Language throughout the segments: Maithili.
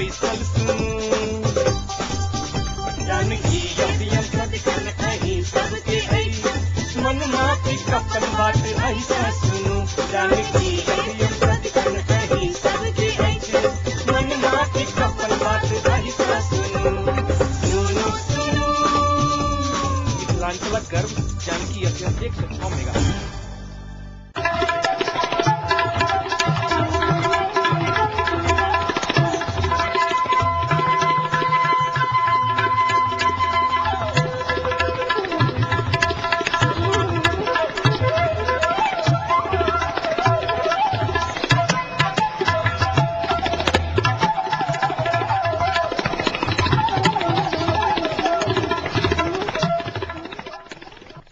बैसल सुनू। जानकी एफएम सदिखन अहीं सबके अछि, मन माफिक अपन बात अहीं सुनू। जानकी एफएम सदिखन अहीं सबके अछि, मन माफिक अपन बात अहीं सुनू। सुनू सुनू मिथिलांचलक गर्व जानकी एफएम 106 मेगा।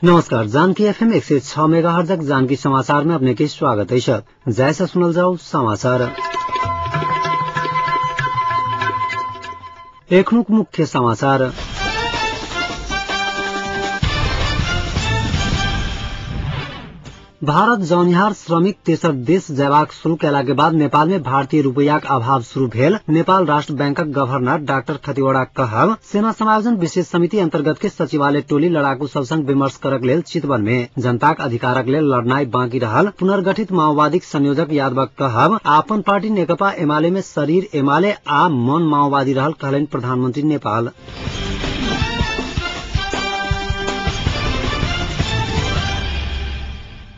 नमस्कार, जानकी एफएम 106 मेगाहर्जक जानकी समाचार में अपने के स्वागत है। जैसा सुनल जाओ समाचार। एखनुक मुख्य समाचार। भारत जौनिहार श्रमिक तेसर देश जयबाक शुरू कयला के बाद नेपाल में भारतीय रुपैयाक अभाव शुरू भेल। नेपाल राष्ट्र बैंकक गवर्नर डाक्टर खतिवड़ा कहब सेना समायोजन विशेष समिति अंतर्गत के सचिवालय टोली लड़ाकू सब संग विमर्श करक लेल चितवन में जनताक अधिकारक लेल लड़नाई बाँकी रहल। पुनर्गठित माओवादीक संयोजक यादवक कहब आपन पार्टी नेकपा एमाले में शरीर एमाले आ मन माओवादी रहल कहलनि प्रधानमंत्री नेपाल।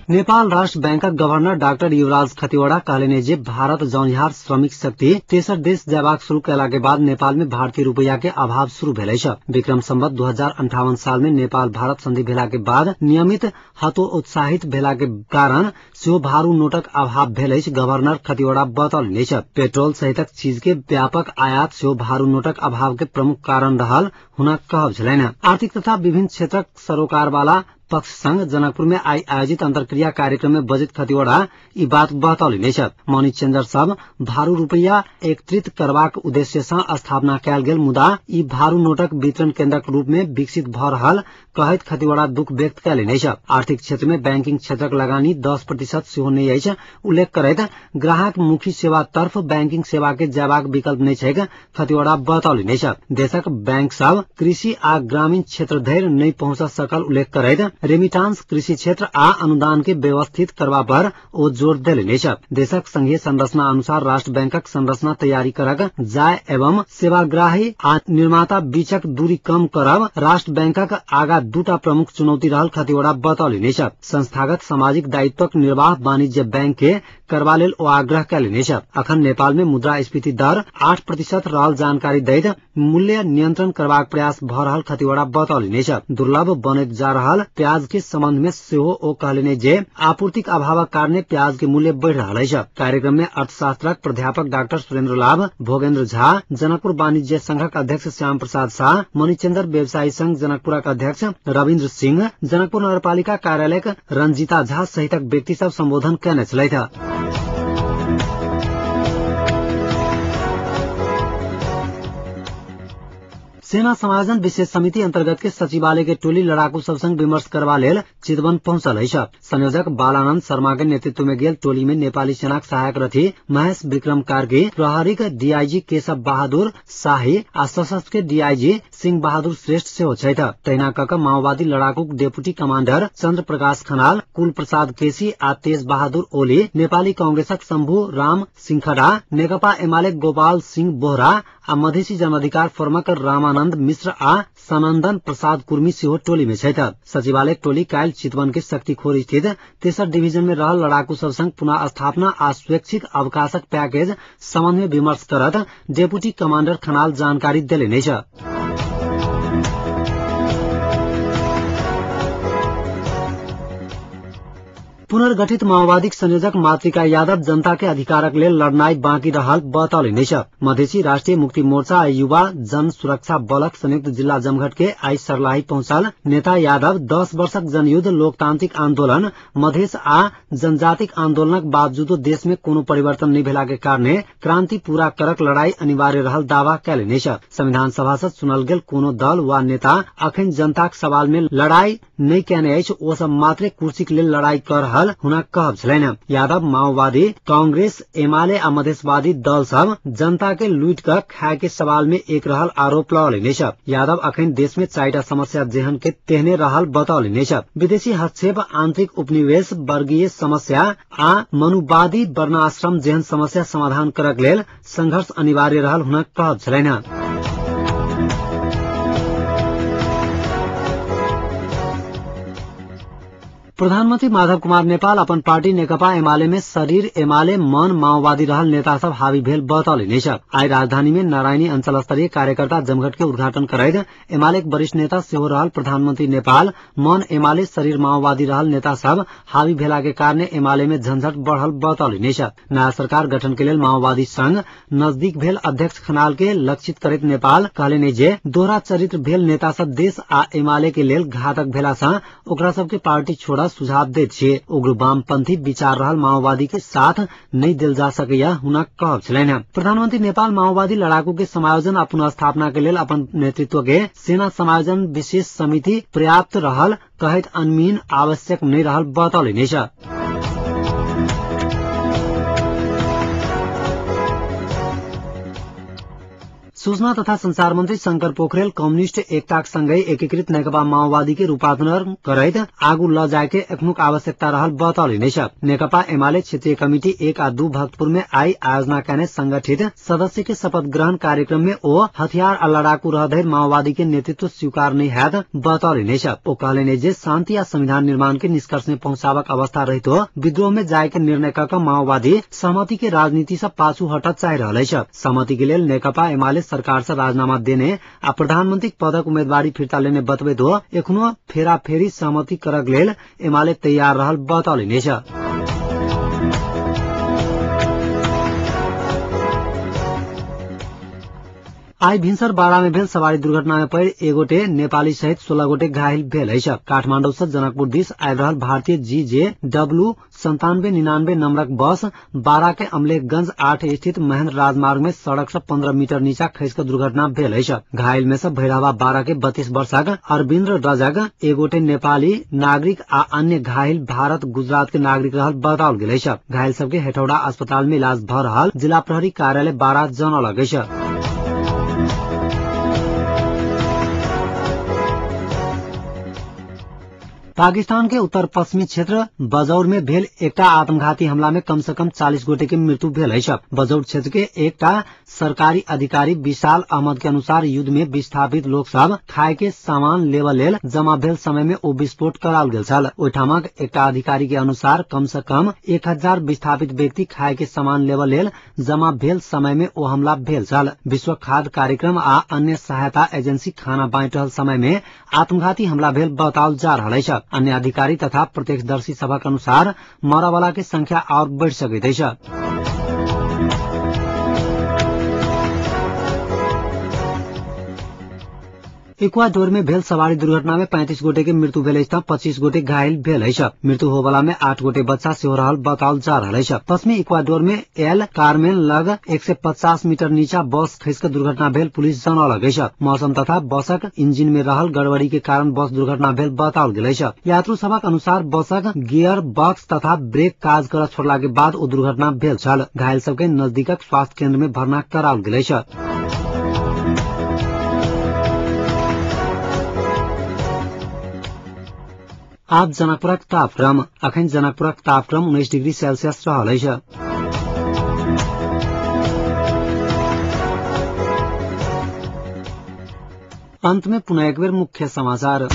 नेपाल राष्ट्र बैंकक गवर्नर डाक्टर युवराज खतिवड़ा कहलनि जे भारत जौनिहार श्रमिक शक्ति तेसर देश जयबाक शुरू कयला के बाद नेपाल में भारतीय रुपैया के अभाव शुरू भेल अछि। विक्रम संवत 2058 साल में नेपाल भारत संधि भेला के बाद नियमित हतोत्साहित भेला के कारण सेहो भारू नोटक अभाव भेल अछि। गवर्नर खतिवड़ा बतौलनि अछि। पेट्रोल सहितक चीज के व्यापक आयात सेहो भारू नोटक अभाव के प्रमुख कारण रहल हुनक कहब छलनि। आर्थिक तथा विभिन्न क्षेत्रक सरोकारवाला पक्ष संग जनकपुर में आई आयोजित अंतर्क्रिया कार्यक्रम में बजट खतिवड़ा ई बात बतौलनि अछि। मनी चेंजर सब भारू रुपैया एकत्रित करबाक उद्देश्य सँ स्थापना कयल गेल, मुदा ई भारू नोटक वितरण केन्द्रक रूप में विकसित भ रहल कहैत खतिवड़ा दुख व्यक्त कयलनि अछि। आर्थिक क्षेत्र में बैंकिंग क्षेत्रक लगानी 10% सेहो नहि अछि उल्लेख करैत ग्राहक मुखी सेवा तर्फ बैंकिंग सेवा के जयबाक विकल्प नहि छैक खतिवड़ा बतौलनि अछि। देशक बैंक सब कृषि आ ग्रामीण क्षेत्र धरि नहि पहुंच सकल उल्लेख करैत रेमिटांस कृषि क्षेत्र आ अनुदान के व्यवस्थित करबा पर ओ जोर देलनि अछि। देशक संघीय संरचना अनुसार राष्ट्र बैंकक संरचना तैयारी करक जाय एवं सेवाग्राही आ निर्माता बीचक दूरी कम करब राष्ट्र बैंकक आगा दूटा प्रमुख चुनौती रहल खतिवड़ा बतौलनि अछि। संस्थागत सामाजिक दायित्वक निर्वाह वाणिज्य बैंक के करबा लेल ओ आग्रह कयलनि अछि। अखन नेपाल में मुद्रास्फीति दर 8% रहल जानकारी दैत मूल्य नियंत्रण करबाक प्रयास भ रहल खतिवड़ा बतौलनि अछि। दुर्लभ बनैत जा रहल प्याज के संबंध में सेहो ओ कहलनि जे आपूर्तिक अभावक कारणे प्याज के मूल्य बढ़ि रहल अछि। कार्यक्रम में अर्थशास्त्रक प्राध्यापक डाक्टर सुरेन्द्र लाभ, भोगेन्द्र झा, जनकपुर वाणिज्य संघक अध्यक्ष श्याम प्रसाद शाह, मणिचन्द्र व्यवसायी संघ जनकपुरक अध्यक्ष रविन्द्र सिंह, जनकपुर नगरपालिका कार्यालयक रंजीता झा सहितक व्यक्ति सब संबोधन कयने छलथि। सेना समायोजन विशेष समिति अंतर्गत के सचिवालय के टोली लड़ाकू सब संग विमर्श करबा लेल चितवन पहुंचल अछि। संयोजक बालानंद शर्मा के नेतृत्व में गेल टोली में नेपाली सेनाक सहायक रथी महेश विक्रम कार्की, प्रहरीक डीआईजी केशव बहादुर शाही आ सशस्त्र के डीआईजी सिंह बहादुर श्रेष्ठ सेहो छथि। तहिना कऽ माओवादी लड़ाकूक डेप्यूटी कमांडर चंद्र प्रकाश खनाल, कुल प्रसाद केसी आ तेज बहादुर ओली, नेपाली कांग्रेसक शंभू राम सिंहखड़ा, नेकपा एमाले गोपाल सिंह बोहरा आ मधेसी जनअधिकार फोरमक रामानंद मिश्र आ सनंदन प्रसाद कुर्मी सेहो टोली में छथि। सचिवालय टोली काल्हि चितवन के शक्तिखोर स्थित तेसर डिवीजन में रहल लड़ाकू सब संग पुनः स्थापना आ स्वैच्छिक अवकाशक पैकेज संबंध में विमर्श करत डेप्यूटी कमांडर खनाल जानकारी देलनि अछि। पुनर्गठित माओवादीक संयोजक मातृका यादव जनता के अधिकारक लेल लड़नाई बाँकी रहल बतौलनि अछि। मधेसी राष्ट्रीय मुक्ति मोर्चा आ युवा जन सुरक्षा बलक संयुक्त जिल्ला जमघट के आई सर्लाही पहुंचल नेता यादव 10 वर्षक जनयुद्ध, लोकतांत्रिक आंदोलन, मधेस आ जनजातिक आंदोलनक बावजूदो देश में कोनो परिवर्तन नहि भेला के कारणे क्रांति पूरा करक लड़ाई अनिवार्य रहल दावा कयलनि अछि। संविधान सभा से चुनल गेल कोनो दल वा नेता अखन जनताक सवाल में लड़ाई नहि कयने अछि, ओ सब मात्रे कुर्सीक लेल लड़ाई कर रहल रहल हुनक कहब छलनि। यादव माओवादी, कांग्रेस, एमाले आ मधेशवादी दल सब जनता के लूट कर खाए के सवाल में एक रहल आरोप लगौलनि अछि। यादव अखन देश में 4टा समस्या जेहन के तेहने रहल बतौलनि अछि। विदेशी हस्तक्षेप, आंतरिक उपनिवेश, वर्गीय समस्या आ मनुवादी वर्णाश्रम जेहन समस्या समाधान करक लेल संघर्ष अनिवार्य रहल हुनक कहब छलनि। प्रधानमंत्री माधव कुमार नेपाल अपन पार्टी नेकपा एमाले में शरीर एमाले मन माओवादी रहल नेता सब हावी भेल बतौलनि अछि। आइ राजधानी में नारायणी अंचल स्तरीय कार्यकर्ता जमघट के उद्घाटन करैत एमाले के वरिष्ठ नेता सेहो रहल प्रधानमंत्री नेपाल मन एमाले शरीर माओवादी रहल नेता सब हावी भेला के कारण एमाले में झंझट बढ़ल बतौलनि अछि। नया सरकार गठन के लेल माओवादी संघ नजदीक भेल अध्यक्ष खनाल के लक्षित करैत नेपाल कहलनि जे दोहरा चरित्र भेल नेता सब देश आ एमाले के लेल घातक भेला सँ ओकरा सबके पार्टी छोड़ा सुझाव दैत छियै। उग्र वामपंथी विचार रहल माओवादी के साथ नहीं देल जा सकैया हुनक कहब छलनि। प्रधानमंत्री नेपाल माओवादी लड़ाकू के समायोजन आ पुनर्स्थापना के लेल अपन नेतृत्व के सेना समायोजन विशेष समिति पर्याप्त रहल कहैत अनमीन आवश्यक नहीं रहल बतौलनि अछि। सूचना तथा संचार मंत्री शंकर पोखरेल कम्युनिस्ट एकताक संगै एकीकृत नेकपा माओवादी के रूपांतरण करैत आगू ल जाय के एखनुक आवश्यकता रहल बतौलनि अछि। नेकपा एमाले क्षेत्रीय कमिटी 1 आ 2 भक्तपुर में आई आयोजना कयने संगठित सदस्य के शपथ ग्रहण कार्यक्रम में ओ हथियार आ लड़ाकू रहधरि माओवादी के नेतृत्व स्वीकार नहीं हैत बतौलनि अछि। ओ कहलनि जे शांति आ संविधान निर्माण के निष्कर्ष में पहुंचाबक अवस्था रहितो विद्रोह में जाय के निर्णय क माओवादी सहमति के राजनीति से पाछू हटत चाहि रहल अछि। सहमति के लेल नेकपा एमाले सरकार से राजीनामा देने आ प्रधानमंत्री पदक उम्मीदवारी फिर्ता लेने बतबैत हो एखनो फेराफेरी सहमति करक लेल एमाले तैयार रहल बतौलनि अछि। आई भिनसर बारा में भेल सवारी दुर्घटना में पड़ि एक गोटे नेपाली सहित 16 गोटे घायल भेल अछि। काठमाडौँ से जनकपुर दिस आबि रहल भारतीय GJW 9799 नंबरक बस बारा के अमलेखगंज 8 स्थित महेंद्र राजमार्ग में सड़क से 15 मीटर नीचा खसि के दुर्घटना भेल अछि। घायल में से भैरहवा बारा के 32 वर्षक अरविंद्र रजक एक गोटे नेपाली नागरिक आ अन्य घायल भारत गुजरात के नागरिक रहल बताओल गेल अछि। घायल सबके हेटौड़ा अस्पताल में इलाज भ रहल जिला प्रहरी कार्यालय बारा जनौलक अछि। पाकिस्तान के उत्तर पश्चिमी क्षेत्र बजौर में भेल एकटा आत्मघाती हमला में कम से कम 40 गोटे के मृत्यु भेल अछि। बजौर क्षेत्र के एकटा सरकारी अधिकारी विशाल अहमद के अनुसार युद्ध में विस्थापित लोक सब खाए के सामान लेबऽ लेल जमा भेल समय में ओ विस्फोट कराओल गेल छल। ओहिठामक एकटा अधिकारी के अनुसार कम से कम 1000 विस्थापित व्यक्ति खाए के सामान लेबऽ लेल जमा भेल समय में ओ हमला भेल छल। विश्व खाद्य कार्यक्रम आ अन्य सहायता एजेंसी खाना बाँटि रहल समय में आत्मघाती हमला भेल बताओल जा रहल अछि। अन्य अधिकारी तथा प्रत्यक्षदर्शी सभक अनुसार मरऽवला के संख्या और बढ़ि सकैत अछि। इक्वाडोर में भेल सवारी दुर्घटना में 35 गोटे के मृत्यु भेल अछि त 25 गोटे घायल भेल अछि। मृत्यु होबला में 8 गोटे बच्चा सेहो रहल बताओल जा रहल अछि। पश्चिमी इक्वाडोर में एल कार्मेन लग 150 मीटर नीचा बस खसि के दुर्घटना भेल पुलिस जनौलक अछि। मौसम तथा बसक इंजिन में रहल गड़बड़ी के कारण बस दुर्घटना भेल बताओल गेल अछि। यात्रु सभक अनुसार बसक गियर बॉक्स तथा ब्रेक काज करऽ छोड़ला के बाद ओ दुर्घटना भेल छल। घायल सबके नजदीकक स्वास्थ्य केन्द्र में भर्ना कराओल गेल अछि। आब जनकपुरक तापक्रम। अखन जनकपुरक तापक्रम 19 डिग्री सेल्सियस रहल अछि। अंत में पुनः एक बेर मुख्य समाचार।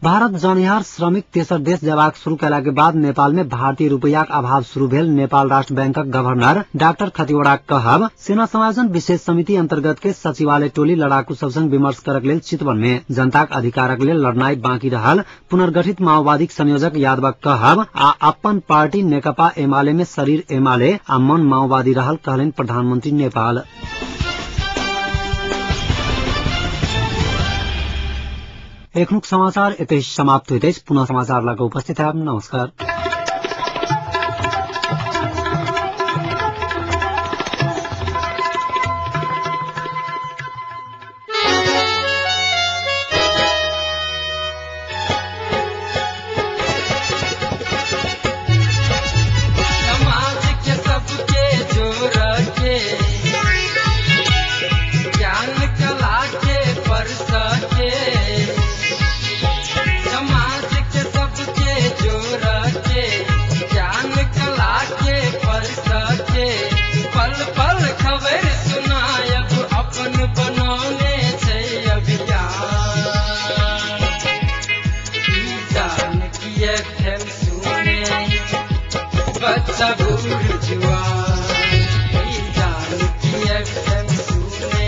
भारत जनिहार श्रमिक तेसर देश जयबाक शुरू कयला के बाद नेपाल में भारतीय रुपैयाक अभाव शुरू भेल नेपाल राष्ट्र बैंकक गवर्नर डाक्टर खतिवड़ाक कहब। सेना समायोजन विशेष समिति अंतर्गत के सचिवालय टोली लड़ाकू सब संग विमर्श करक लेल चितवन में जनताक अधिकारक लेल लड़नाई बाकी रहल पुनर्गठित माओवादीक संयोजक यादवक कहब आ अपन पार्टी नेकपा एमाले में शरीर एमाले आ मन माओवादी रहल कहलनि प्रधानमंत्री नेपाल। एखनुक समाचार एतहि समाप्त होइत अछि। पुनः समाचार लग उपस्थित है। नमस्कार। बच्चा बूढ़ जुआन। जानकी एफएम सुने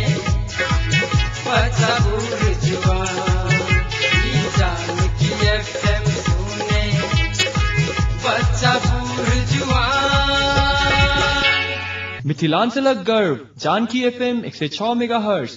बच्चा बूढ़ जुआन, जानकी एफएम सुने बच्चा बूढ़ जुआन। मिथिलांचलक गर्व जानकी एफएम 106 मेगाहर्ट्ज।